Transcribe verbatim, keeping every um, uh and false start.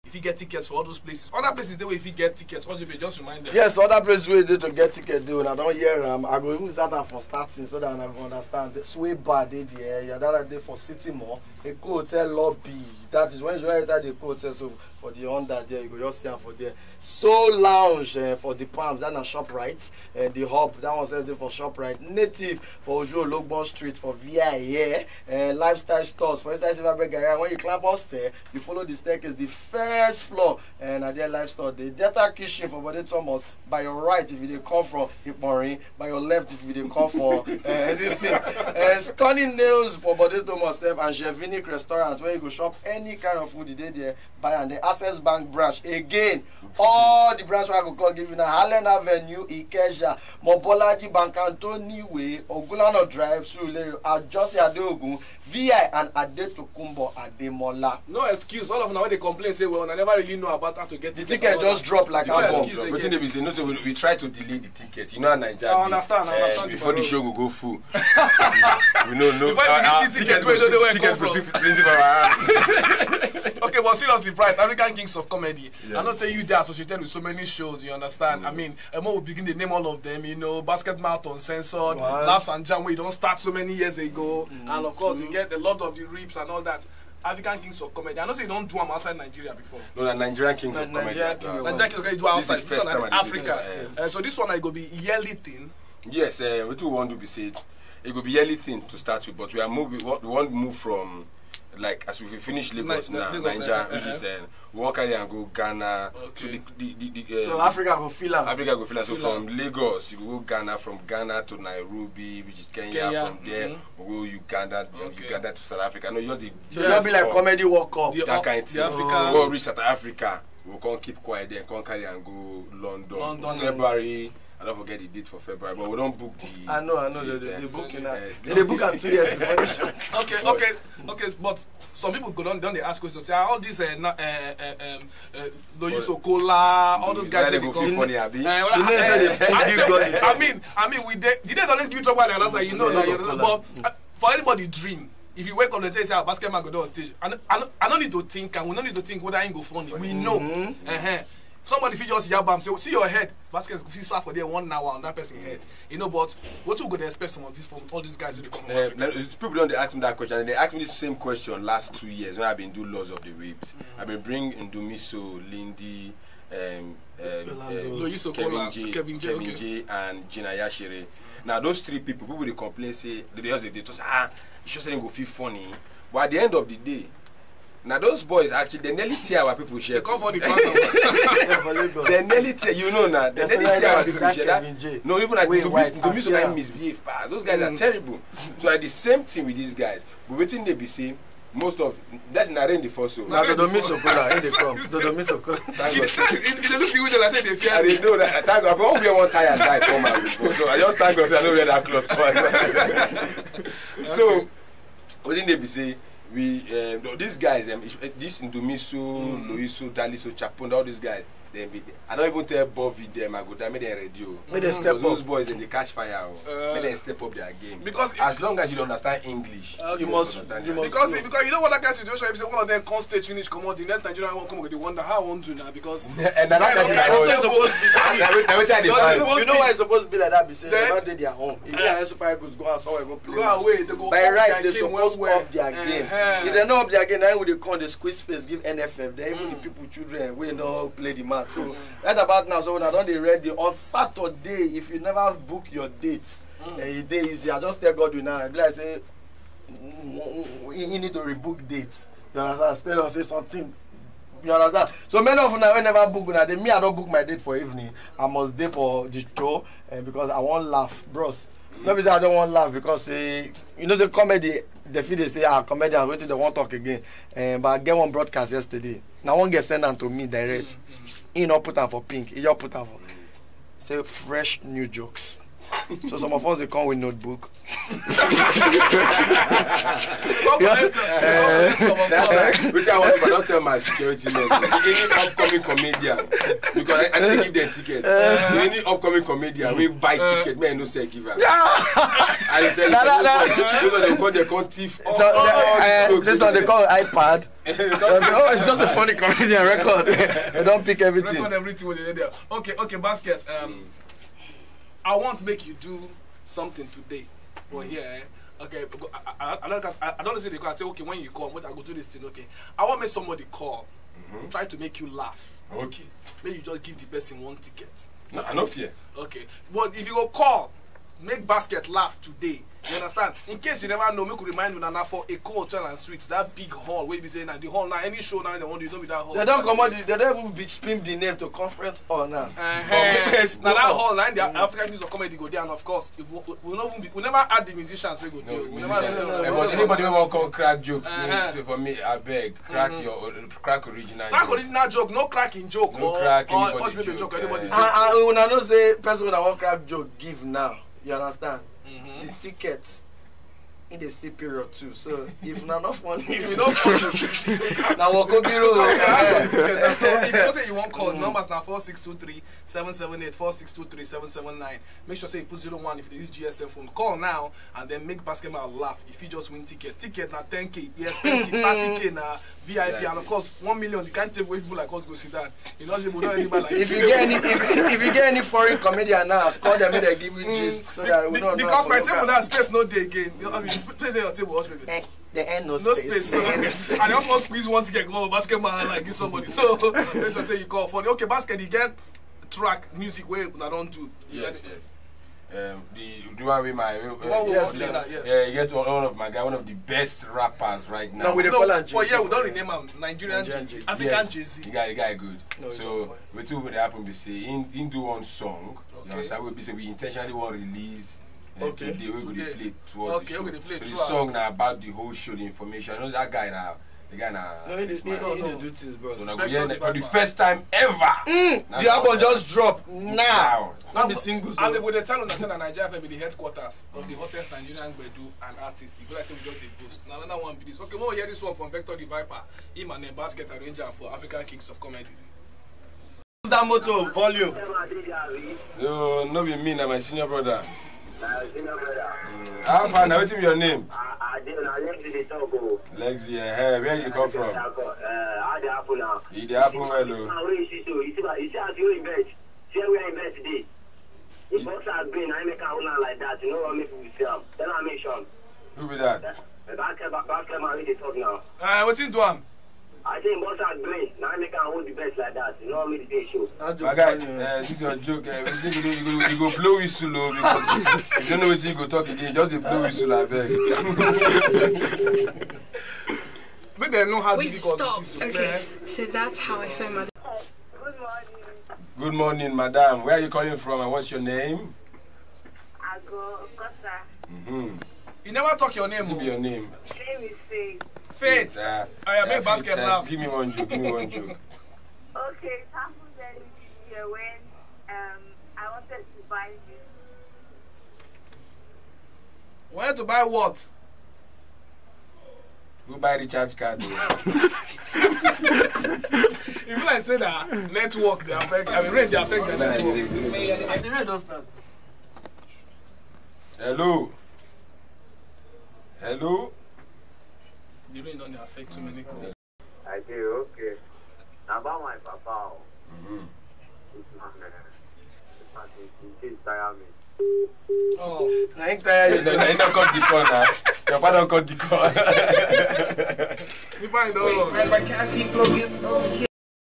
If you get tickets for all those places, other places they will if you get tickets, what you be just remind them. Yes, other places where they to get ticket, they will. I don't hear. Um, I go use that for starting so that I go understand. The Sway Bar they there. Yeah, that are there for City Mall. A hotel lobby. That is when you enter the hotel. So for the under there, you go just stand for there. Soul Lounge uh, for the Palms. That na Shoprite. Uh, the Hub. That one's there for Shoprite. Native for Ojo Logbon Street for V I A. Uh, lifestyle stores for inside Silver Bag area. When you climb upstairs, you follow the staircase. The first floor and I their life store. The Delta Kitchen for Bode Thomas. By your right, if you dey come from Iporin, by your left, if you dey come from uh, this thing. Uh, stunning nails for Bode Thomas sef and Jevinic restaurant where you go shop any kind of food you dey there. Buy and the Access Bank branch again. All the branch wey I go call give you na Allen Avenue, Ikeja, Mobolaji Bank, Anthony Way, Ogulano Drive, Surulere, Ajose Adeogun, V I and Adetokunbo Ademola. No excuse. All of them when they complain say, well, I never really know about how to get the ticket. Just drop like album. Wetin dey be say no say we, we try to delay the ticket. You know how Naija be. I understand. I understand. Before the show go go full. We know no. Before the ticket wey no dey where come from. Plenty for our hand. Okay, but seriously, Bright, African Kings of Comedy. I know say you dey associated with so many shows. You understand? I mean, and when we begin to name all of them, you know, Basket Mouth Uncensored, Laughs and Jam, where you don't start so many years ago, and of course, you get a lot of the rips and all that. African Kings of Comedy. I know say you don't do them outside Nigeria before. No, na Nigerian Kings of Comedy. Nigerian Kings of Comedy do outside. This is the first time in Africa. Uh, so this one I go be yearly thing. Yes, uh, wetin we wan do be say e go be yearly thing to start with, but we are move we wan, we wan move from like as we finish Lagos now, Naija, which is uh, we wan carry am go Ghana. So the the the, the um, so Africa go feel am. Africa go feel am. So from Lagos, you go go Ghana, from Ghana to Nairobi, which is Kenya. From there, we go Uganda, Uganda to South Africa. No, just the so just be like comedy World Cup. That kind of thing. So we reach South Africa, we come keep quiet there, come carry am go London. London. February. I don't forget the date for February, but we don't book the. I know, I know. The, the, the booking. Uh, they book am two years before the show. Okay, okay, okay. But some people go down, down they ask questions. Say, "Ah, all these uh, na, uh, uh, um, uh, Loyi Sokola, all those guys wey dey come." Funny, abi? Uh, well, you know, uh, so they, I, I, I mean, I mean, we dey, did they always give you trouble like last time? You know, like, you know, but uh, for anybody dream, if you wake up and tell you say, "Ah, Basket Man go down on stage," I, no- I, no- I don't need to think, and we don't need to think whether he go funny. We know. Uh-huh. Somebody fit just yab am say, "See your head." Basket fit start for there one hour on that person head. You know, but what you go dey expect some of these from all these guys who dey come from Uh, Africa? Now, people don't dey ask me that question. They asked me the same question last two years when I've been do Laws of the Ribs. I've been bring Ndumiso, Lindy, um, um, um, Loyiso Kevin Kola, J, Kevin J, Kevin okay. J, and Gina Yashere. Now those three people, people dey complain say they just they just ah, you sure say they go feel funny. But at the end of the day, now those boys actually they nearly tear our people They shirt. Come for the crowd. They nearly tear, you know now. They nearly tear our people shirt. That, no, even like Wait, the white, Miss, the Miss Africa. Misbehave. Ah, those guys are terrible. So like the same thing with these guys. But wetin dey be say most of that's na rain dey fall so. Na Dodo Miss Okola, he dey come. Dodo Miss Okola. Thank God. Say- If if they look the way they like say they fear I me. Dey know that. Thank God. I won't wear one tie and tie come out before. So I just thank God say I don't wear that cloth come outside. So wetin dey be say we um, these guys um, this Ndumiso, Loyiso, Daliso, Chaponda, all these guys. They be, I don't even tell Bobby them I go down make them ready. Oh. Make them step Those up. Boys dem dey catch fire. Oh. Uh, Make them step up their game. Because As long as you don't understand English, Okay. You must- understand you English. must- Because because you know what that kind of situation if say one of them come stage finish come on the next Nigerian one come go dey wonder how I wan do now because And that Kind of- kind of kind of- supposed to be- That way- that way I dey No, find. no, You know why it's supposed to be like that? Be say Then- they don't dey their home. If they are super eagles, go and somewhere go play. Go away, they go By up right, their they game supposed well, to up their well. game. Uh-huh. If they no up their game, then we dey come dey squeeze face give N F F. Then even the people children wey no play the match. So right about now, so una don dey ready on Saturday. If you never book your date, eh, e dey easy. I just tell Godwin now. I be like say mm, mm, mm, he need to rebook dates. You understand? Tell us say something. You understand? So many of una wey never book una dey. Me, I don book my date for evening. I must dey for the show eh, because I wan laugh, bros. No be say I don't wan laugh because say you know say comedy. They feel they say ah comedians wetin they wan talk again. Eh, but I get one broadcast yesterday. Na one girl send am to me direct. He no put am for pink. He just put am for say fresh new jokes. So some of us dey come with notebook. Come collect some, come collect some of us. Which I want to don't tell my security men. Any upcoming comedian, because I, I dey give them ticket. So any upcoming comedian, we buy ticket, man, no sell give am. I dey tell you, those ones dey come, they come thief. So uh, this one they call iPad. Oh, it's just a funny comedian record. They don't pick everything. Record everything with the there. Okay, okay, basket. Um, I want to make you do something today for here. Eh? Okay, I, I, I, don't, I, I don't say they call. I say okay when you call, but I go do this thing. Okay, I want make somebody call, try to make you laugh. Okay. Make you just give the person one ticket. No, I no fear. Okay, but if you go call, make basket laugh today. You understand? In case you never know, make we remind you na for Eko Hotel and Suites, that big hall where you be saying that the hall now, any show now they want you know be that hall. They don't come out. They don't even be stream the name to conference hall now. Uh-huh. Now that hall now, the African Kings of Comedy go there, and of course, if we, we, we, never, be, we never add the musicians we go there. We never. But anybody who want come crack joke, uh-huh. For me, I beg, crack mm-hmm. your crack original. Crack joke. Original joke, no cracking joke. No or, cracking or, or joke. Anybody. Uh, uh, una know say person wey wan crack joke give now. You understand? Mm-hmm. The tickets in the C period too. So if na not funny, if you don't funny, na wako biro. So if you say you want call, mm-hmm. Numbers na four six two three seven seven eight, four six two three seven seven nine. Make sure say you put zero one if you use G S M phone. Call now and then make basketball laugh. If you just win ticket, ticket na ten K, e expensive, thirty K na V I P, and of course one million. The kind table wey people like us go sit down. You know, people don't anybody like. If you get any, if, if you get any foreign comedian now, call them and they give you gist so that we don't. Because my table now space no dey again. You know, I mean, space dey your table. What's with it? The end no, no space. Space. So, and you also want squeeze one ticket go basketball and like give somebody. So make sure say you call for the okay basket. You get track music wey una don do. Yes, yes. Um, the the one with my uh, the one we yes, play now, yes. Yeah, you get one, one of my guy, one of the best rappers right now. No, we no, call for yeah, we don't rename him Nigerian Jay Z, African Jay Z. The guy, the guy good. No, so we two will happen be say in in do one song. Okay. You understand? We be say we intentionally want release. Uh, okay. Today we will play towards okay, the show. So the song now about the whole show, the information. I know that guy now. The guy na. No, he dey no, no, no. Do things, bro. So now we hear for the first time ever. Mm, the album just drop now. Now. Not be single. So. And if we dey tell una say na Naija F M be the headquarters of the hottest Nigerian gbedu and artists, e be like say we just dey boast. Na another one be this. Okay, we hear this one from Vector the Viper. Him and a basket arranger for African Kings of Comedy. Use that motor volume. Yo, no be me, na my senior brother. How far na? Wetin be your name? Lexi, eh, where you come from? E dey happen well o. Who be that? Uh, wetin do am? I say him boss are green. Now I make am hold the best like that. You know how me dey show. My guy, uh, this is your joke. Uh, you, go, you, go, you go blow whistle o because you don't know wetin you go talk again. Just dey blow whistle, I beg. Make dem know how difficult it is to fair. Okay, so that's how I saw my. Good morning. Good morning, madam. Where are you calling from and what's your name? Ago Kosa. Mm-hmm. You never talk your name. Give me your name. Name is Faith. Faith. Uh, oh, yeah, make basket laugh. Give me one joke. Give me one joke. Okay, it happened early this year when um I wanted to buy this. Wanted to buy what? Go buy recharge card. If you like say that network dey affect, I mean rain dey affect the network. The rain don start. Hello. Hello. The rain don dey affect too many calls. I dey okay. Na about my papa o. Mm-hmm. This man, eh, this man dey, dey, dey tire me. Oh. Na him tire you. Na him don cut the call na. Your papa don cut the call. The man don run. My vacancy plug is okay.